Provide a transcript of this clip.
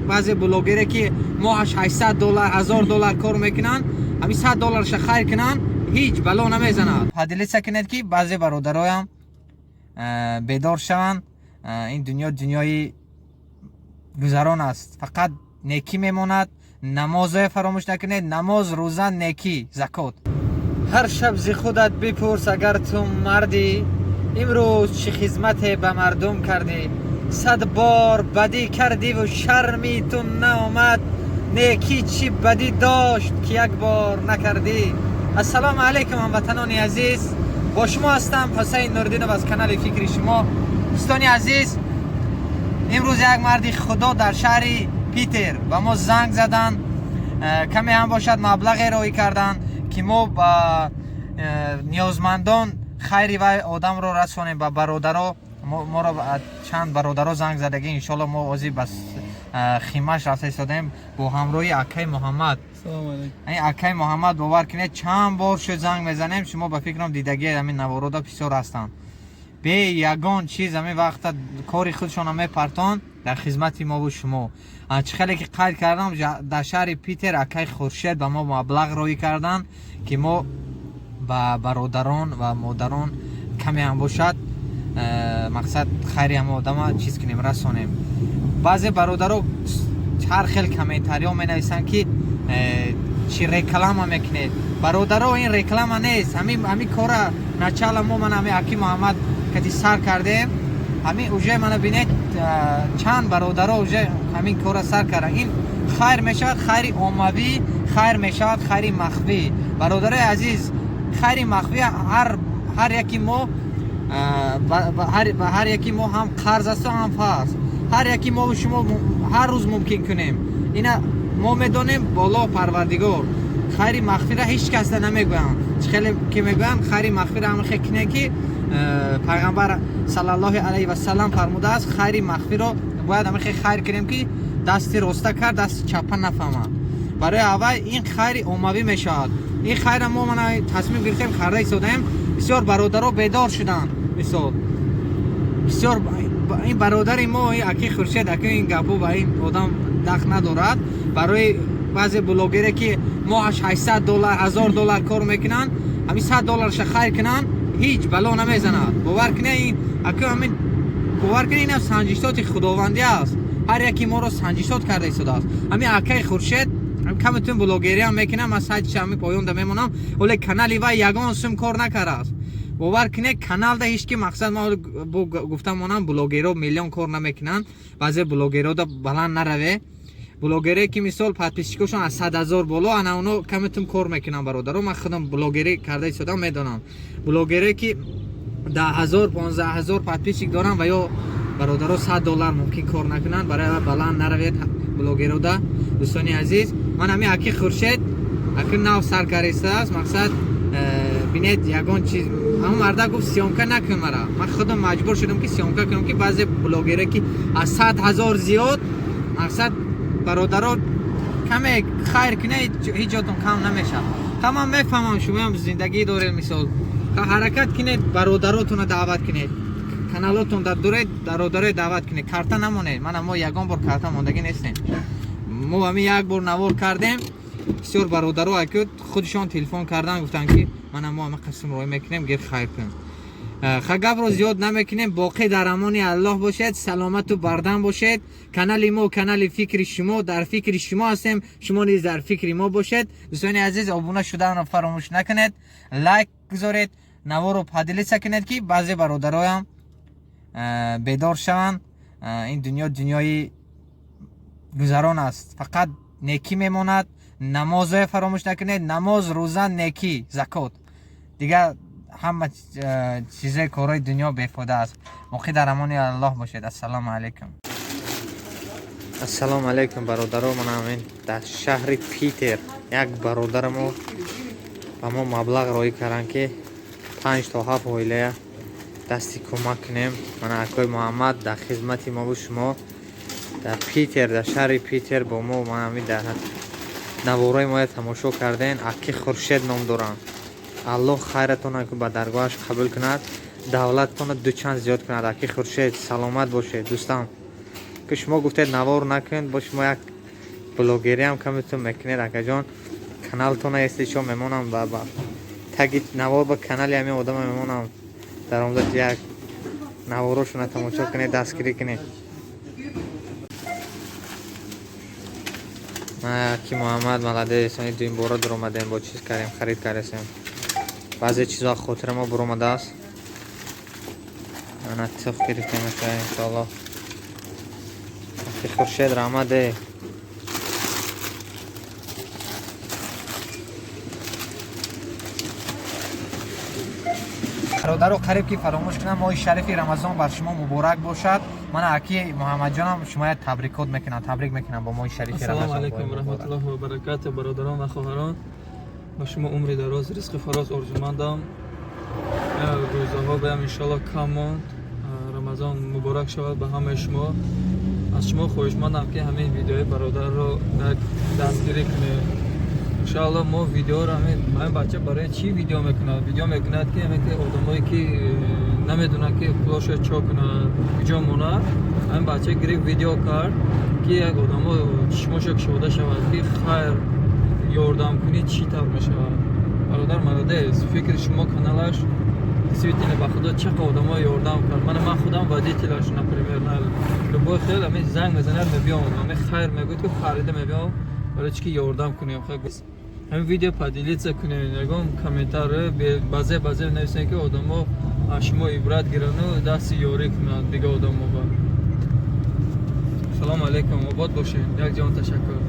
Баъзе блогере, ки моҳаш 800 доллар, 1000 доллар кор мекунанд, ҳамин 100 долларша хайр кунанд, ҳеҷ бало намезанад. Поделиться кунед, ки баъзе бародароям бедор шаванд. Ин дунё дунёи гузарон аст, фақат некӣ мемонад. Намозое фаромӯш накунед: намоз, рӯза, некӣ, закот. Ҳар шаб зи худат бипурс, агар ту мардӣ, имрӯз чӣ хизмате ба мардум кардӣ? 100 бор бадӣ кардиву шарми ту наомад, некӣ чӣ бадӣ дошт, ки як бор накардӣ? Ассалому алайкум, ҳамватанони азиз, бо шумо ҳастам Ҳусайн Нурдинов аз канали «Фикри шумо». Дӯстони азиз, имрӯз як марди худо дар шаҳри Питер ба мо занг заданд, каме ҳам бошад маблағе роҳӣ карданд, ки мо ба ниёзмандон хайри вай одамро расонем, ба бародаро. Моро чанд бародаро занг задагӣ. Иншоалло, мо ҳозир ба химаш рафта истодаем бо ҳамроҳи акаи Муҳаммад. Ин акаи Муҳаммад, бовар кунед, чанд бор шуд занг мезанем. Шумо ба фикрам дидагии ҳамин наворода бисёр ҳастанд. Бе ягон чиз ҳамин вақта кори худшонро мепартон дар хизмати мову шумо. Чӣ хеле ки қайд кардам, дар шаҳри Питер акаи Хуршед ба мо маблағ роҳӣ карданд, ки мо ба бародарон ва модарон каме ҳам бошад, мақсад, хайри ҳама одама чиз кунем, расонем. Баъзе бародаро ҳар хел комментариҳо менависанд, ки чӣ реклама мекунед. Бародаро, ин реклама нест. Ҳамин кора начала мо, ман ҳамин аки Муҳаммад кати сар кардем. Ҳамин уже мана бинед, чанд бародаро уже ҳамин кора сар карданд. Ин хайр мешавад, хайри оммавӣ хайр мешавад, хайри махфӣ. Бародарои азиз, хайри махфӣ ҳар яки мо, ба ҳар яки мо ҳам қарз асту ҳам фарз. Ҳар яки мо шумо ҳар рӯз мумкин кунем. Ина мо медонем, боло Парвардигор. Хайри махфира ҳеҷ касда намегӯянд. Чӣ хеле ки мегӯянд, хайри махфира ҳама хел кине, ки Пайғамбар саллаллоҳи алайҳи васаллам фармудааст: хайри махфиро бояд ҳама хел хайр кунем, ки дасти роста кард, дасти чапа нафаҳмад. Барои аввал ин хайри оммавӣ мешавад. Ин хайра мо мана тасмим гирифтем, карда истодаем. Бисёр бародаро бедор шуданд. Мисол, бисёр ин бародари мо, ин аки Хуршед, аки ин гапо ба ин одам дахл надорад. Барои баъзе блогере, ки моҳаш 800 доллар, 1000 доллар кор мекунанд, ҳамин 100 долларша хайр кунанд, ҳеҷ бало намезанад. Бовар кунед, ин аки ҳамин, бовар кунед, инам санҷишоти худовандӣ аст. Ҳар яки моро санҷишот карда истодааст. Ҳамин акаи Хуршед камтун блогериам мекунам, ман сайтша ҳамин поёнда мемонам, вале канали вай ягон сум кор накардааст. Бовар кунед, каналда ҳеҷ ки, мақсад, ма бо гуфта монам, блогеро миллион кор намекунанд. Баъзе блогерода баланд нараве. Блогере ки, мисол, подписчикошон аз 100 000 боло, ана оно камтун кор мекунанд. Бародаро, ман худам блогерӣ карда истодам, медонам. Блогере ки 10 000, 15 000 подписчик доранд ва ё бародаро 100 доллар мумкин кор накунанд. Барои баланд наравед блогерода. Дӯстони азиз, ман ҳамин аки Хуршед аки нав сар каристааст. Мақсад, бинед, ягон чиз ҳамон марда гуфт: «Съёмка накун мара». Ман худам маҷбур шудам, ки съёмка кунам, ки баъзе блогере ки аз 100 000 зиёд, мақсад, бародаро, каме хайр кунед, ҳеҷ ҷотон кам намешавад. Ха, ман мефаҳмам, шумоам зиндагӣ доред. Мисол, ҳаракат кунед, бародаротонро даъват кунед, каналотон дар дуред, бародарое даъват кунед, карта намонед. Мана мо ягон бор карта мондагӣ нестем. Мо ҳамин як бор навор кардем, бисёр бародаро аку худшон телефон кардан, гуфтанд, ки мана мо ҳама қисм роҳӣ мекунем, гир хайр кун. Ха, гапро зиёд намекунем. Боқӣ дар амони Аллоҳ бошед, саломату бардам бошед. Канали мо канали «Фикри шумо», дар фикри шумо ҳастем, шумо низ дар фикри мо бошед. Дӯстони азиз, обуна шуданро фаромӯш накунед, лайк гузоред, наворо поделиться кунед, ки баъзе бародароям бедор шаванд. Ин дунё дунёи гузарон аст, фақат некӣ мемонад. Намозое фаромӯш накунед: намоз, рӯза, некӣ, закот. Дигар ҳама чизои корҳои дунё бефоида аст. Боқӣ дар амони Аллоҳ бошед. Ассалому алайкум. Ассалому алайкум, бародаро. Ман ҳамин дар шаҳри Питер як бародарамо ба мо маблағ роҳӣ карданд, ки панҷ то ҳафт оилая дасти кӯмак кунем. Мана акои Муҳаммад дар хизмати мову шумо дар Питер, дар шаҳри Питер бо мо. Ман ҳамин дар навораи моя тамошо карден. Аки Хуршед ном доранд. Аллоҳ хайратонро ба даргоҳаш қабул кунад, давлататонро дучанд зиёд кунад. Аки Хуршед, саломат бошед, дӯстам. Ки шумо гуфтед, навор накунед, бо шумо як блогериам камитон мекунед, акаҷон. Каналтона если шо мемонам ба таги навор, ба канали ҳамин одама мемонам. Дар омзад як наворошона тамошо кунед, дастгирӣ кунед. Ки Муҳаммад молодец, ани дуюм бора дуромадем, бо чиз кардем, харид кардесем. Баъзе чизо хотира мо буромадааст. Ана тухм гирифтем, иншоалло. Аки Хуршед, раҳмат. Бародаро, қариб ки фаромӯш кунам, моҳи шарифи Рамазон бар шумо муборак бошад. Мана аки Муҳаммадҷонам шумо табрикот мекунам, табрик мекунам бо моҳи шарифи Ассалому Рамазон. алайкум ва раҳматуллоҳи ва баракатуҳ, бародарон ва хоҳарон. Ба шумо умри дароз, ризқи фароз орзумандам. Рӯзаҳо баям иншоалло кам монд. Рамазон муборак шавад ба ҳамаи шумо. Аз шумо хоҳишмандам, ки ҳамин видеои бародарро як дастгирӣ кунед. Иншоалло, мо видеоро ҳамин бача барои чӣ видео мекунад? Видео мекунад, ки ҳамин ки одамое ки намедонанд, ки пулошо чо кунад, куҷо монад, ҳамин бача гирифт, видео кард, ки як одамо чишмошо кушода шавад, ки хайр ёрдам кунӣ чӣ тавр мешавад. Бародар молодец, фикри шумо, каналаш действительно, ба худо, чақа одамо ёрдам кард. Мана ман худам водителаш, например, на любой хел ҳамин занг мезанад, мебиём, ҳамин хайр мегӯяд, ки харида мебиём, барои чӣ ки ёрдам кунем. Ҳамин видео поделиться кунем, ягон комментарий баъзе баъзе нависем, ки одамо аз шумо ибрат гирану дасти ёрӣ кунанд дига одамо. Ба салому алайкум, обод бошед, як ҷаҳон ташаккур.